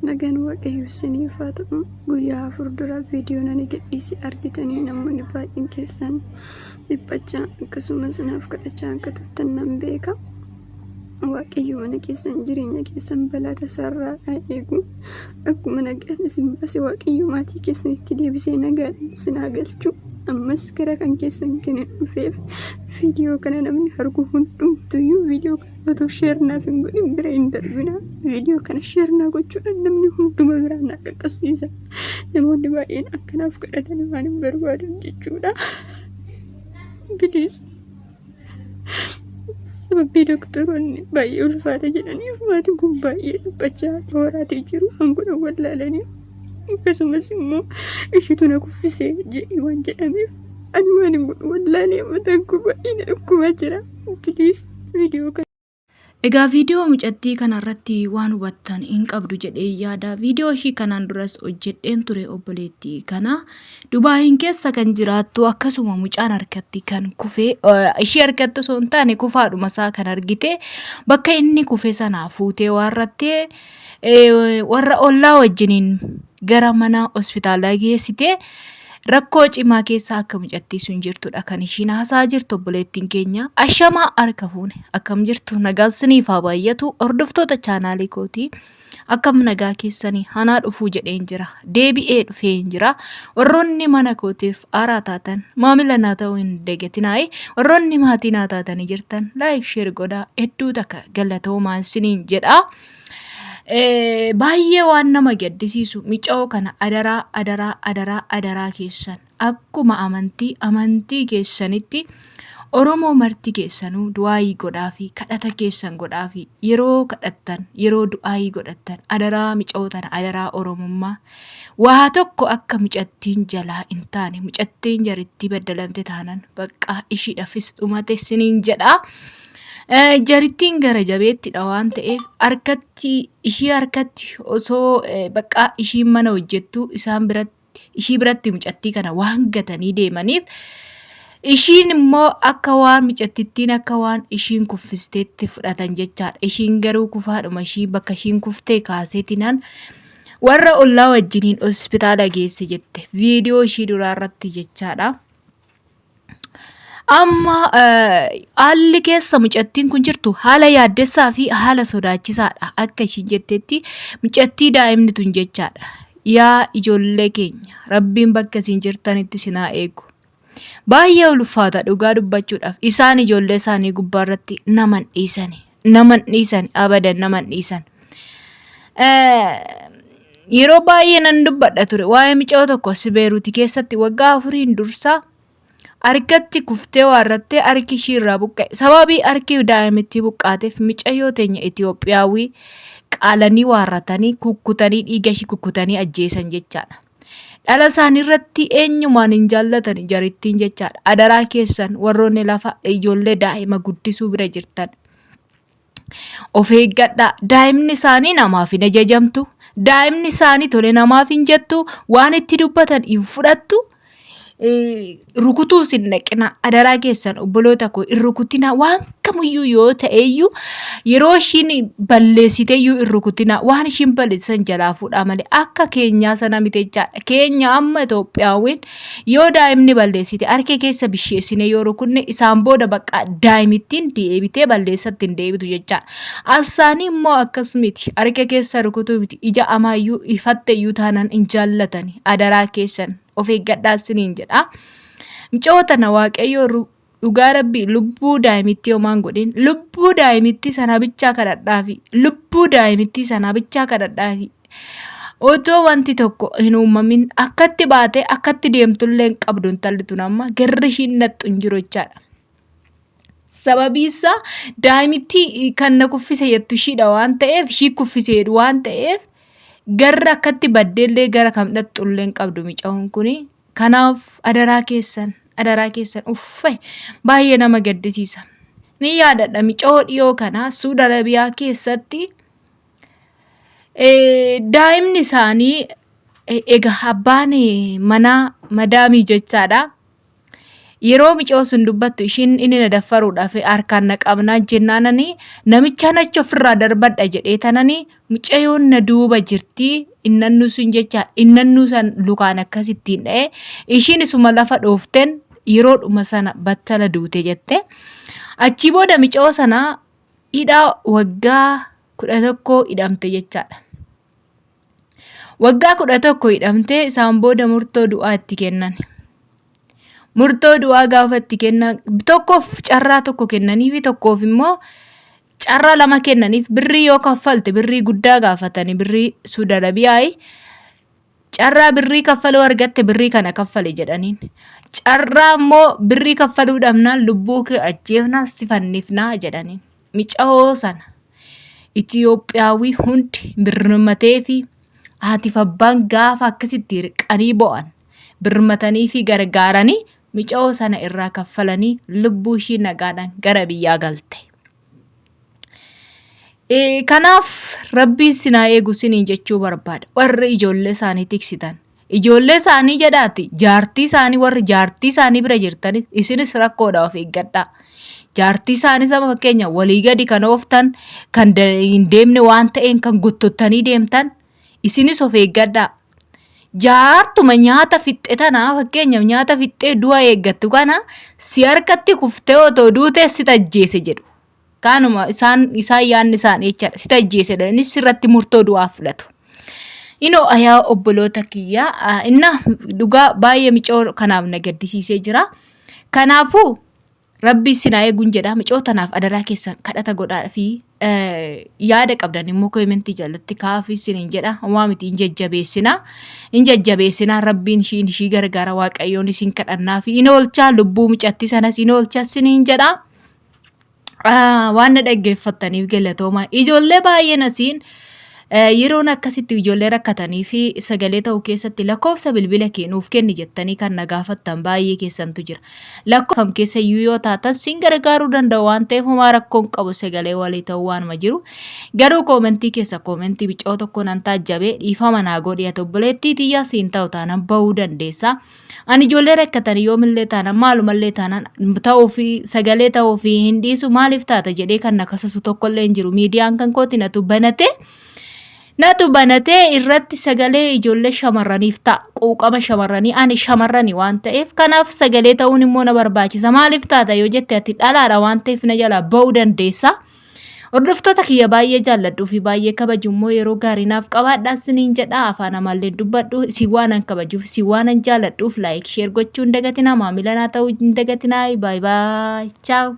Nagaan Waaqayyoo isiniif haa ta'u. Guyyaa 4 dura viidiyoo ani gadhiise argitanii namoonni baay'een keessan dhiphachaa akkasumas naaf kadhachaa akka turtan nan beeka. Waaqayyo mana keessan jireenya keessan balaa tasaarraa haa eegu. Akkuma nagaan isin baase Waaqayyo maatii keessanitti deebisee nagaadhaan isin haa galchu. Ammas gara kan keessan kan hin dhufeef viidiyoo kana namni argu hundumtuyyuu viidiyoo kana otoo sheer naaf hin godhin bira hin darbina. Viidiyoo kana sheer naa gochuudhaan namni hunduma biraa naa qaqqabsiisa. Namoonni baay'een akkanaaf kadhatan waan hin barbaadan jechuudha. Bilis. Sababii doktoroonni baay'ee ulfaata jedhaniif maatiin kun baay'ee dhiphachaa tooraatii jiru kan godhan wallaalanii akkasumas immoo ishiitu na kuffisee jedhi waan jedhameef ani waan hin godhu wallaalee mataan koo baay'ee na dhukkubaa jira. Piliis viidiyoo kana. Egaa viidiyoo mucattii kana irratti waan hubattan hin qabdu jedhee yaada. Viidiyoo ishii kanaan duras hojjedheen ture obboleettii kana. Dubaayin keessa kan jiraattu akkasuma mucaan harkatti kan kufe ishii harkatti osoo hin taane kufaadhuma isaa kan argite bakka inni kufe sana fuutee waarrattee warra ollaa wajjiniin gara mana hospitaalaa geessite. Rakkoo cimaa keessa akka mucattii sun jirtudha kan ishiin haasa'aa jirtu obboleettiin keenya. Ashamaa harka fuune akkam jirtu nagaan siniif haa baay'atu hordoftoota chaanaalii kootii akkam nagaa keessanii hanaa dhufuu jedheen jira deebi'ee dhufeen jira warroonni mana kootiif haaraa taatan maamila naa ta'uu hin dagatinaayi warroonni maatii naa taatanii jirtan laayik sheer godhaa hedduu takka galatoomaan siniin jedha. Baay'ee waan nama gaddisiisu micayoo kana adaraa adaraa adaraa adaraa keessan akkuma amantii amantii keessanitti Oromoo marti keessanuu du'aayii godhaafi kadhata keessan godhaafi yeroo kadhattan yeroo du'aayii godhattan adaraa micayoo tana adaraa Oromummaa waa tokko akka mucattiin jalaa hin taane mucattiin jarittii baddalamte taanan baqqaa ishiidhafis dhumate siniin jedhaa. Jarittiin gara jabeettidha waan ta'eef harkatti ishii harkatti osoo baqqaa ishiin mana hojjettu isaan biratti ishii biratti mucattii kana waan gatanii deemaniif ishiin immoo akka waan mucattittiin akka waan ishiin kuffisteetti fudhatan jechaadha. Ishiin garuu kufaadhuma ishii bakka ishiin kuftee kaaseetinaan warra ollaa wajjiniin hospitaala geesse jette viidiyoo ishii duraa irratti jechaadha. Amma haalli keessa mucattiin kun jirtu haala yaaddessaa fi haala sodaachisaadha. Akka ishiin jettetti mucattii daa'imni tun jechaadha. Yaa ijoollee keenya rabbiin bakka isin jirtanitti isin haa eegu. Baay'ee ulfaata dhugaa dubbachuudhaaf isaan ijoollee isaanii gubbaarratti nama hin dhiisani. Nama hin dhiisan abadan nama hin dhiisan. Yeroo baay'ee nan dubbadha ture waa'ee mucaa tokko as Beeruuti keessatti waggaa afuriin dursaa harkatti kuftee waarrattee harki ishii irraa buqqa'e. Sababii harki daa'imittii buqqaateef mucayyoo teenya Itoophiyaawii qaalanii waarratanii kukkutanii dhiiga ishii kukkutanii ajjeesan jechaadha. Dhala isaanii irratti eenyumaan hin jaallatan jarittiin jechaadha. Adaraa keessan warroonni lafa ijoollee daa'ima guddisuu bira jirtan. Of eeggadhaa. Daa'imni isaanii namaaf hin ajajamtu. Daa'imni isaanii tole namaaf hin jettu. Waan itti dubbatan hin fudhattu. Rukutuus hin dhaqinaa. Adaraa keessan obboloota koo hin rukutinaa. Waan kamiyyuu yoo ta'eyyuu yeroo ishiin balleessiteyyuu hin rukutinaa. Waan ishiin balleessisan jalaa fuudhaa malee akka keenyaa sana miti jechaadha. Keenya amma Itoophiyaawwiin Yoo daa'imni balleessite harka keessa bisheessine yoo rukunne isaan booda bakka daa'imittiin deebitee balleessatti hin deebitu jechaadha. Assaanii immoo akkas miti. Harka keessa rukutuu miti. Ija amaayyuu ifatte iyyuu taanaan hin jaallatani. Adaraa keessan of eeggadhaa isiniin jedha. Mucoo tana Waaqayyoo Dhugaa rabbii lubbuu daa'imittii homaa hin godhin lubbuu daa'imittii sanaa bichaa kadhadhaafi lubbuu daa'imittii sanaa bichaa kadhadhaafi otoo wanti tokko hin uumamin akkatti baatee akkatti deemtullee hin qabdu intalli tun amma garri ishiin dhaqxu hin jiru jechaadha. Sababii isaa daa'imittii kan na kuffise jettu ishiidha waan ta'eef ishii kuffise jedhu waan ta'eef garra akkatti baddeellee gara kam dhaqxullee hin qabdu micaa'uun kuni. Kanaaf adaraa keessan adaraa keessan uffee baay'ee nama gaddisiisa. Ni yaadadha mica'oo dhiyoo kana Suud Arabiyaa keessatti daa'imni isaanii egaa abbaan manaa madaamii jechaadha. Yeroo micoo sun dubbattu ishiin inni na daffaruudhaaf harkaan na qabnaa jennaanani namichaan achi ofirraa darbadha jedhee tanani mucayoon na duuba jirti innannuu sun jecha innannuu san lukaan akkasittiin dha'e ishiin isuma lafa dhoofteen yeroodhuma sana battala duute jette. Achii booda micoo sana hidhaa waggaa 11 hidhamte jechaadha. Waggaa 11 hidhamtee isaan booda murtoo du'aa itti kennan. Murtoo du'aa gaafa itti kennan tokkoof carraa tokko kennanii fi tokkoof immoo carraa lama kennaniif birrii yoo kaffalte birrii guddaa gaafatanii birrii Suudi Arabiyaayi carraa birrii kaffaluu argatte birrii kana kaffali jedhaniin. Carraa immoo birrii kaffaluu dhabnaan lubbuu kee ajjeefnaa si fannifnaa jedhaniin. Micahoo sana Itiyoophiyaawii hundi birmateefi haatiif abbaan gaafa akkasitti riqanii bo'an birmatanii fi gargaaranii micahoo sana irraa kaffalanii lubbuu ishii nagaadhaan gara biyyaa galte. Kanaaf rabbiin sinaa eegu siniin jechuu barbaada. Warri ijoollee isaanii tiksitan. Ijoollee isaanii jedhaati jaartii isaanii warri jaartii isaanii bira jirtanis isinis rakkoodha of eeggadhaa. Jaartii isaanii sama fakkeenya walii gadi kan ooftan kan hin deemne waan ta'een kan gottottanii deemtan isinis of eeggadhaa. Jaartuma nyaata fixxe tana fakkeenyaaf nyaata fixxee du'a eeggattu kana si harkatti kuftee otoo duutee si tajjeese jedhu. Kaanuma isaan isaan yaadni isaanii jechaadha. Si tajjeese jedhanii sirratti murtoo du'aa fudhatu. Inoo ayaa obboloota kiyyaa inna dhugaa baay'ee micoo kanaaf na gaddisiisee jira. Kanaafuu rabbi isin haa eeguun jedha micoo tanaaf adaraa keessan kadhata godhaa fi yaada qabdan immoo koomentii jalatti kaa'aaf isiniin jedha homaa miti hin jajjabeessina hin jajjabeessina rabbiin ishiin ishii gargaara waaqayyoon isin kadhannaa fi in oolchaa lubbuu mucattii sanas in oolcha isiniin jedha. Waan na dhaggeeffattaniif galatoomaa. Ijoollee baay'een asiin yeroon akkasitti ijoollee rakkatanii fi sagalee ta'uu keessatti lakkoofsa bilbila kee nuuf kenni jettanii kan na gaafattan baay'ee keessantu jira. Lakkoofsa kam keessa iyyuu yoo taatan sin gargaaruu danda'u waan ta'eef homaa rakkoon qabu sagalee walii ta'uu waanuma jiru. Garuu koomentii keessa koomentii bicoo tokko nan taajjabee dhiifama naa godhi ati obboleettii tiyyaa siin ta'u taanan bahuu dandeessa. Ani ijoollee rakkatan yoomillee taanaan maalumallee taanaan ta'uu fi sagalee ta'uu fi hin dhiisu maaliif taata jedhee kan na kasasu tokkollee hin jiru. Miidiyaan kan kooti natu banate natu banatee irratti sagalee ijoollee shamarraniif ta'a. Quuqama shamarranii ani shamarrani waan ta'eef kanaaf sagalee ta'uun immoo na barbaachisa. Maaliif taata yoo jette ati dhalaadha waan ta'eef na jalaa ba'uu dandeessa. Hordoftoota kiyya baay'ee jaalladhuu fi baay'ee kabaju immoo yeroo gaarii naaf qabaadhaa isiniin jedha. Afaan amaalleen dubbadhu isin waanan kabajuuf isin waanan jaalladhuuf like share gochuu hin dagatinaa maamila naa ta'uu hin dagatinaa. Baay baay. Ciao.